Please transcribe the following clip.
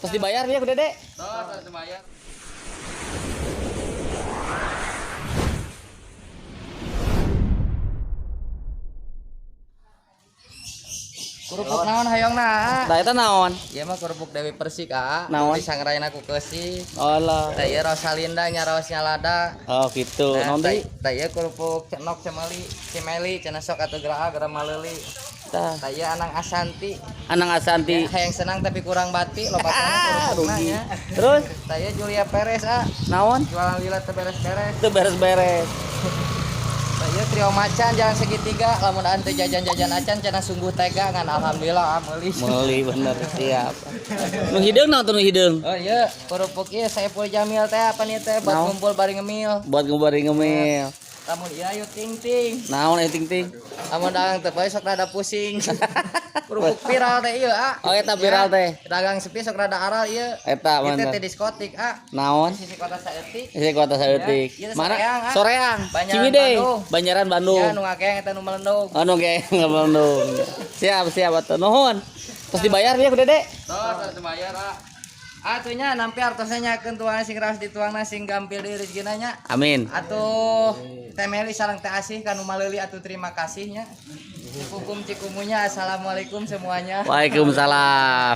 Terus dibayar ya ku Dede. Tos, dibayar. Kerupuk naon hayangna? Tah eta naon? Ieu mah kerupuk Dewi Persik, ah. Naon? Disangraina ku keusi. Alah. Tah ieu Rosalinda nya raosnya lada. Oh gitu. Nah, Naon deui? Tah ieu kerupuk cenok cemeli, cimeli cenah sok atuh geura geura maleuli. Tah. Tah ieu Anang Asanti. Anang Asanti. Ya, hayang senang tapi kurang bati loba Ah, kerupukna rugi. nya. Terus Tah ieu Julia Perez, ah. naon? Jualan lila teu beres-beres. Itu beres-beres. Tah ieu trio macan jalan segitiga lamun aan teu jajan-jajan acan cenah sungguh tega ngan alhamdulillah ah meuli. Meuli bener siap. Nu hideung naon tuh nu hideung? Oh iya, kerupuk ieu Saiful Jamil teh apa nih teh buat Naon? ngumpul bari ngemil. Buat ngubari ngemil. Lamun ieu ayu ting ting. Naon eta ting ting? Lamun dagang teu bae sok rada pusing. Kerupuk viral teh ieu ah. Oh eta viral teh. Dagang sepi sok rada aral ieu. Eta Ieu teh bener. teh diskotik ah. Naon? Sisi kota saeutik. Isi kota saeutik. Ya, ieu Mana? Soreang, ah. Soreang. Banjaran Ciwidey. Bandung. Banjaran Bandung. Ya nu ngakeang eta nu melendung. Oh, nu ge Bandung. Siap, siap atuh. Nuhun. Terus dibayar ya ku Dede. Tos, dibayar ah. Atuh nya nampi artosna nyakeun tuang sing raos dituangna sing gampil deui rezekina nya. Amin. Atuh Teh Meli sareng Teh Asih kanu maleuli atuh terima kasihnya. Hukum cikumunya assalamualaikum semuanya. Waalaikumsalam.